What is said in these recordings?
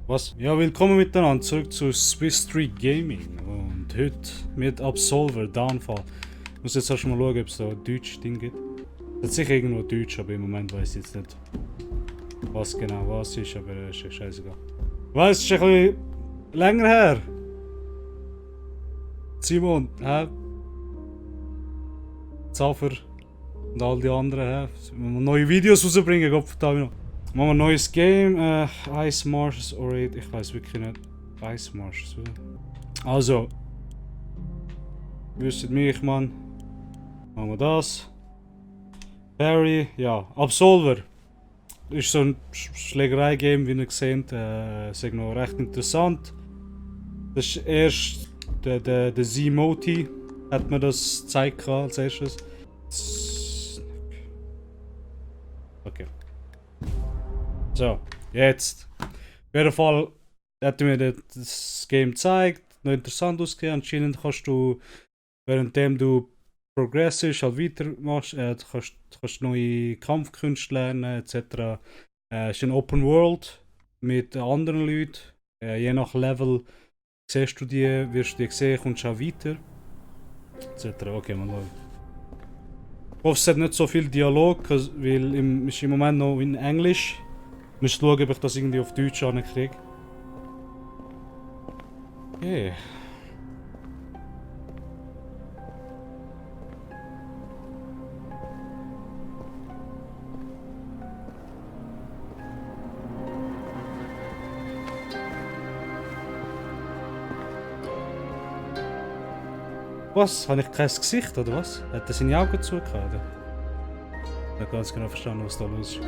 Was? Ja, willkommen miteinander zurück zu Swiss Street Gaming und heute mit Absolver Downfall. Ich muss jetzt erst mal schauen, ob es da Deutsch Ding gibt. Es hat sicher irgendwo Deutsch, aber im Moment weiß ich jetzt nicht, was genau was ist, aber ist ja scheißegal. Was, ist ein bisschen länger her? Simon, hä? Zafer und all die anderen, hä? Wenn wir neue Videos rausbringen, Gott verdammt noch. Machen wir ein neues Game. Ice Marshes or ich weiß wirklich nicht. Ice Marshes. Also. Wüsstet mich, Mann. Machen wir das. Barry, ja. Absolver. Ist so ein Schlägerei-Game, wie ihr seht. Ist noch recht interessant. Das ist erst der Z-Moti. Hat mir das gezeigt als erstes. Okay. So, jetzt. Auf jeden Fall hat mir das Game gezeigt, noch interessant ausgesehen. Anscheinend kannst du, währenddem du progressest, halt weitermachst, kannst neue Kampfkünste lernen, etc. Es ist ein Open World mit anderen Leuten. Je nach Level siehst du die, wirst du die sehen, kommst auch weiter, etc. Okay, man schauen. Ich hoffe, es hat nicht so viel Dialog, weil es ist im Moment noch in Englisch. Ich muss schauen, ob ich das irgendwie auf Deutsch ankriege. Okay. Was? Habe ich kein Gesicht oder was? Hat er seine Augen zugehört? Ich habe ganz genau verstanden, was da los ist.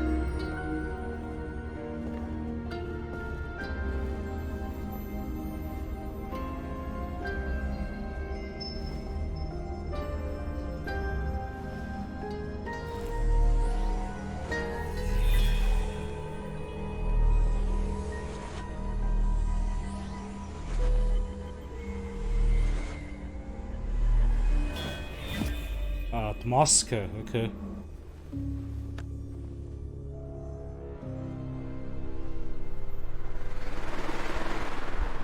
Ah, die Maske, okay.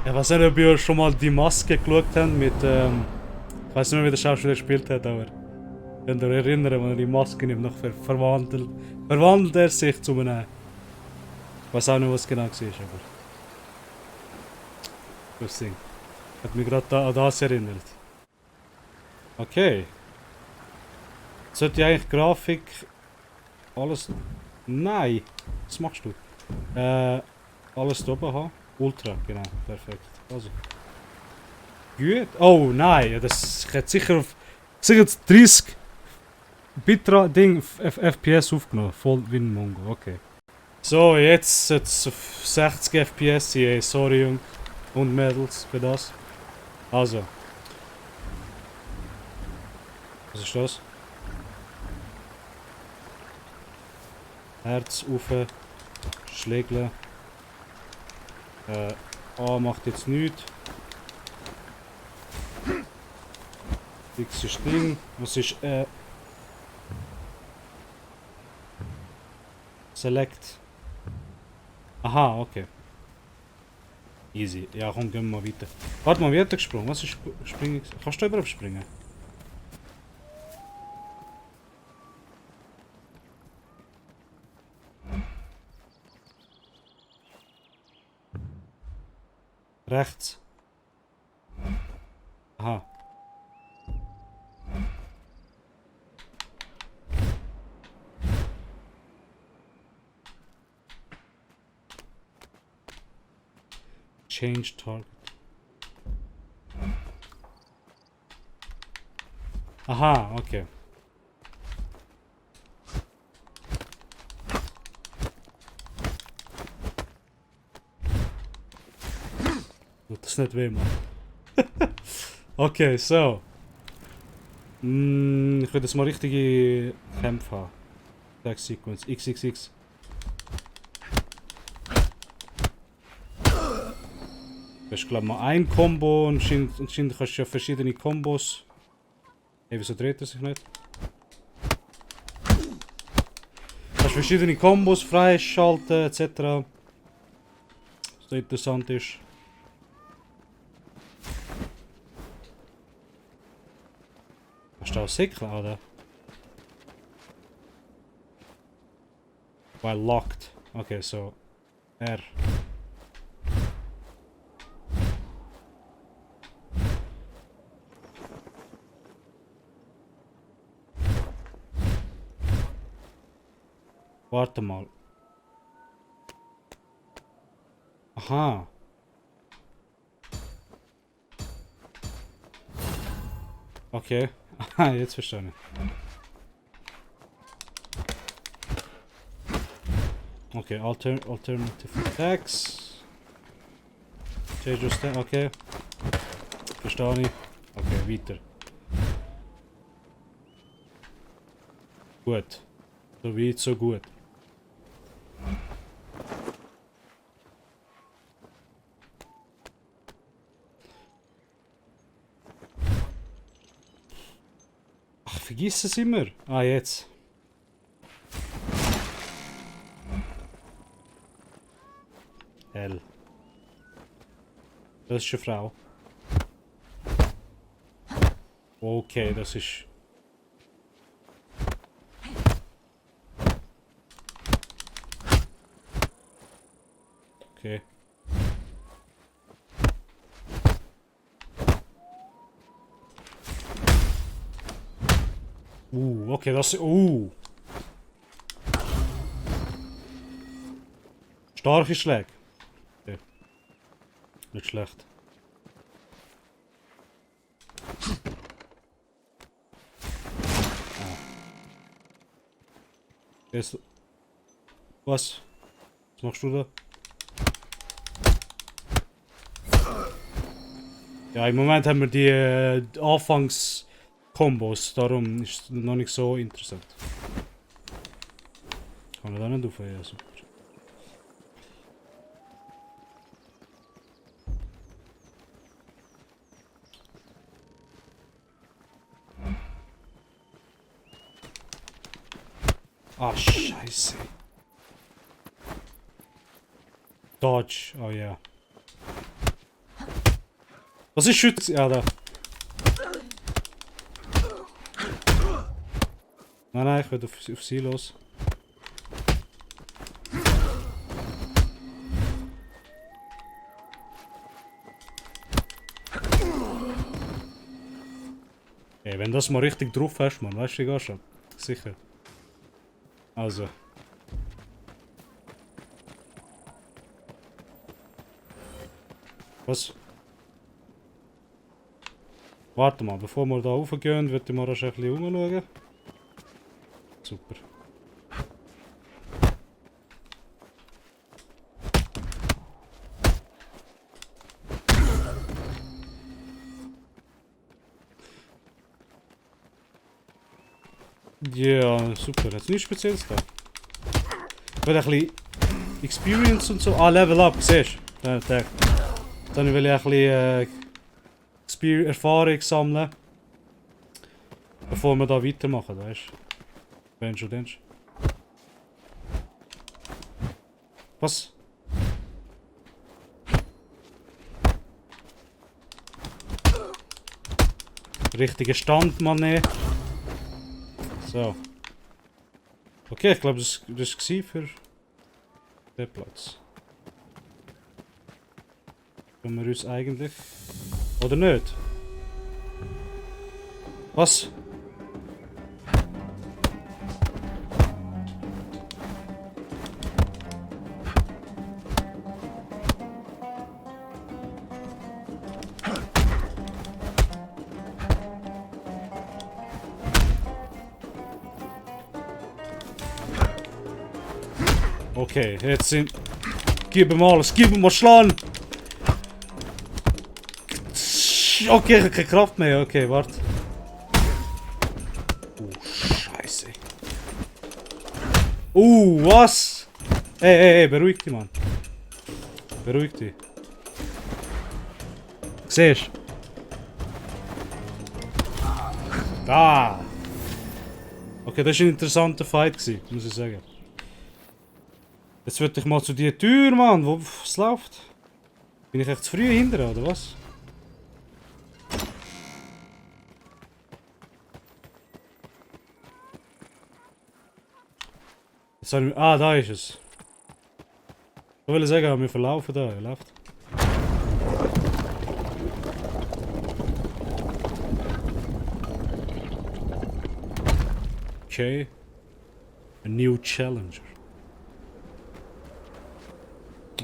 Ja, weiß nicht, ob ihr schon mal die Maske geschaut habt mit, ich weiß nicht mehr, wie der Schauspieler gespielt hat, aber könnt ihr euch erinnern, wenn er die Maske nimmt, noch verwandelt er sich zu einem, ich weiß auch nicht, was genau war, aber das Ding. Hat mich gerade an das erinnert. Okay. Sollte ich eigentlich Grafik alles... Nein! Was machst du? Alles da oben haben. Ultra, genau, perfekt. Also. Gut. Oh nein, ja, das hat sicher auf 30 Bitra Ding FPS aufgenommen. Voll wie ein Mongo, okay. So, jetzt es auf 60 FPS sein, sorry Jung. Und Mädels für das. Also. Was ist das? Herz auf, Schlägle. A macht jetzt nichts. X ist Ding. Was ist Select. Aha, okay. Easy. Ja, komm, gehen wir mal weiter. Warte mal, wie hat er gesprungen? Was ist springen? Kannst du überhaupt springen? Rechts. Aha. Change target. Aha, okay. Das ist nicht weh, Mann. Okay, so. Ich will jetzt mal richtige Kämpfe haben. Attack Sequence. XXX. Das ist glaube ich mal ein Combo und anscheinend kannst du ja verschiedene Kombos. Hey, wieso dreht er sich nicht? kannst verschiedene Kombos freischalten etc. Was da interessant ist. Hast du auch Säckchen, oder? While locked. Okay, so R. Warte mal. Aha. Okay. Aha, jetzt verstehe ich. Okay, alternative attacks. Change your okay. Verstehe ich. Okay, weiter. Gut. So weit, so gut. Ach, vergiss es immer. Ah, jetzt. L. Das ist eine Frau. Okay, das ist... Okay. Okay, das ist... Starke Schläge. Okay. Nicht schlecht. Jetzt... Was? Was machst du da? Ja, im Moment haben wir die Anfangs-Kombos, darum ist es noch nicht so interessant. Kann man da nicht auf? Ja, super. Ah, Scheiße. Dodge, oh ja. Was ist Schütz? Ja, da. Nein, ich will auf sie los. Ey, wenn das mal richtig drauf hast, man, weißt du, egal schon. Sicher. Also. Was? Warte mal, bevor wir da raufgehen, würde ich mal ein bisschen umschauen. Super. Ja, super. Jetzt nichts Spezielles da. Ich will ein bisschen Experience und so. Ah, Level Up, siehst du? Dann will ich ein bisschen Erfahrung sammeln. Bevor wir da weitermachen, weißt du? Wenn schon denkst. Was? Richtiger Stand, Mann. So. Okay, ich glaube, das war für den Platz. Können wir uns eigentlich... Oder nicht? Was? Okay, jetzt sind... Gib ihm alles, gib ihm mal schlagen! Okay, ich habe keine Kraft mehr. Okay, warte. Scheiße. Was? Ey, beruhig dich, Mann. Beruhig dich. Siehst du? Da! Okay, das war ein interessanter Fight, muss ich sagen. Jetzt würde ich mal zu die Tür, Mann, wo es läuft. Bin ich echt zu früh hinter, oder was? Jetzt soll ich, ah, da ist es. Ich wollte sagen, wir verlaufen da, er läuft. Okay. A new challenger.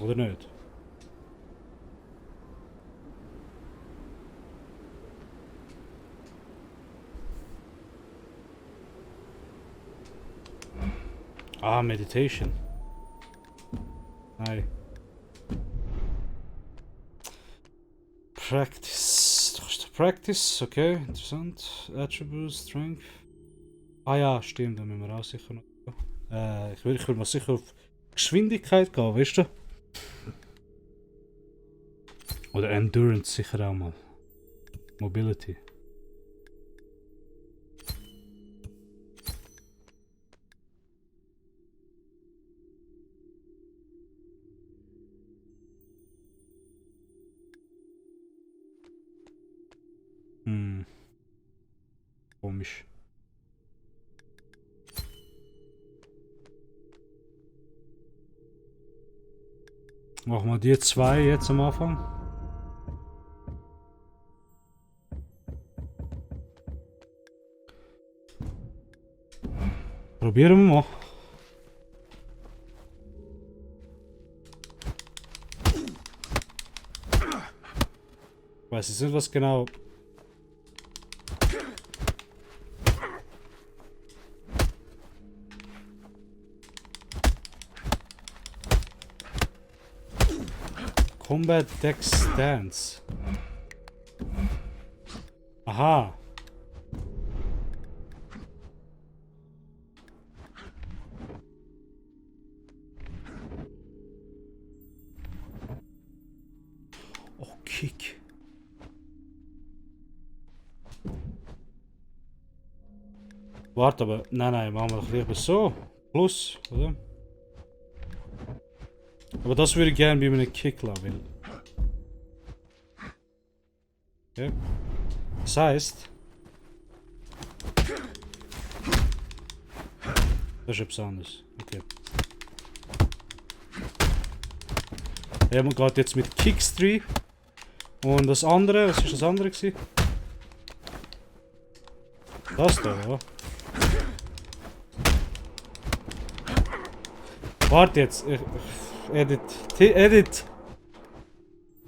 Oder nicht? Ah, Meditation. Nein. Practice. Practice, okay, interessant. Attributes, Strength. Ah ja, stimmt, da müssen wir auch sicher noch. Ich will mal sicher auf Geschwindigkeit gehen, weißt du? Oder Endurance sicher auch mal. Mobility. Hm. Komisch. Machen wir die zwei jetzt am Anfang. Probieren wir mal. Ich weiß jetzt nicht, was genau. Combat Dex Stance. Aha. Oh, Kick. Warte, aber. Nein, machen wir doch lieber so. Plus, oder? Aber das würde ich gerne bei einem Kick lassen. Okay. Das heißt. Das ist etwas anderes. Okay. Wir haben gerade jetzt mit Kicks 3. Und das andere, was ist das andere gewesen? Das da, ja. Warte jetzt. Edit.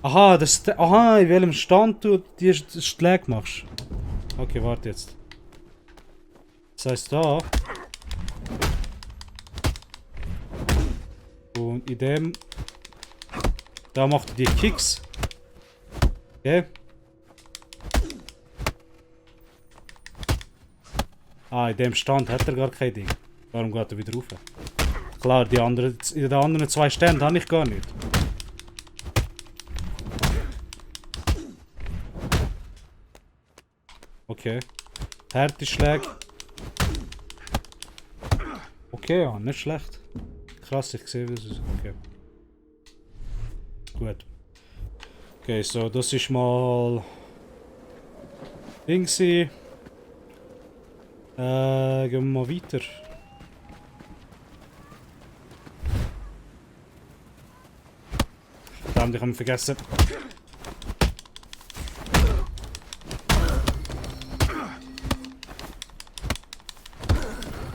Aha, aha, in welchem Stand du die Schläge machst. Okay, warte jetzt. Das heißt da. Und in dem. Da macht er die Kicks. Okay. Ah, in dem Stand hat er gar kein Ding. Warum geht er wieder rauf? Klar, die anderen, in den anderen zwei Ständen habe ich gar nicht. Okay. Härteschläge. Okay, ja, nicht schlecht. Krass, ich sehe, wie es ist. Okay. Gut. Okay, so, das ist mal. Dingsy. Gehen wir mal weiter. Verdammt, ich habe ihn vergessen.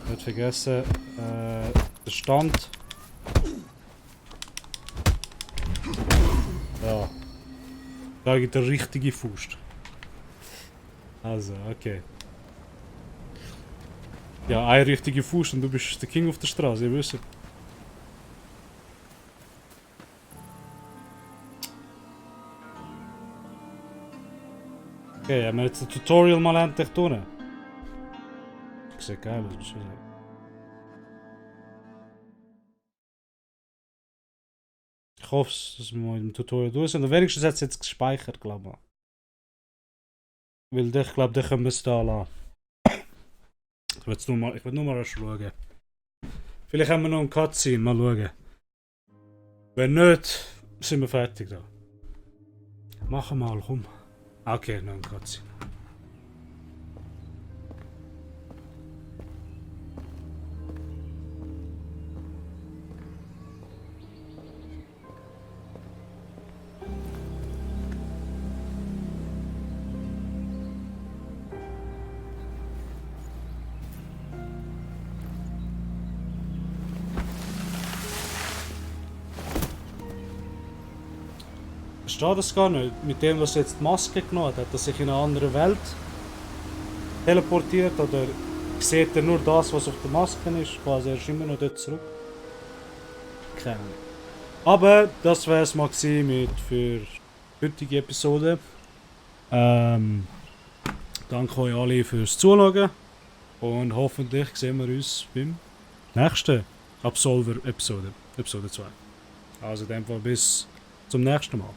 Nicht vergessen. Der Stand. Ja. Da gibt der richtige Faust. Also, okay. Ja, eine richtige Faust und du bist der King auf der Straße, ihr wisst. Okay, haben wir jetzt ein Tutorial mal endlich tun. Sieht geil aus, muss ich sagen. Ich hoffe, dass wir mal im Tutorial durch sind. Und wenigstens hat es jetzt gespeichert, glaube ich. Weil ich glaube, den können wir es da lassen. Ich will nur mal schauen. Vielleicht haben wir noch einen Cutscene, mal schauen. Wenn nicht, sind wir fertig da. Machen mal, komm. Okay, noch ein Cutscene. Ich verstehe das gar nicht. Mit dem, was jetzt die Maske genommen hat, hat er sich in eine andere Welt teleportiert oder sieht er nur das, was auf der Maske ist? Quasi, er ist immer noch dort zurück. Keine Ahnung. Aber das wäre es mal gewesen für die heutige Episode. Danke euch alle fürs Zuschauen und hoffentlich sehen wir uns beim nächsten Absolver-Episode, Episode 2. Also in dem Fall bis zum nächsten Mal.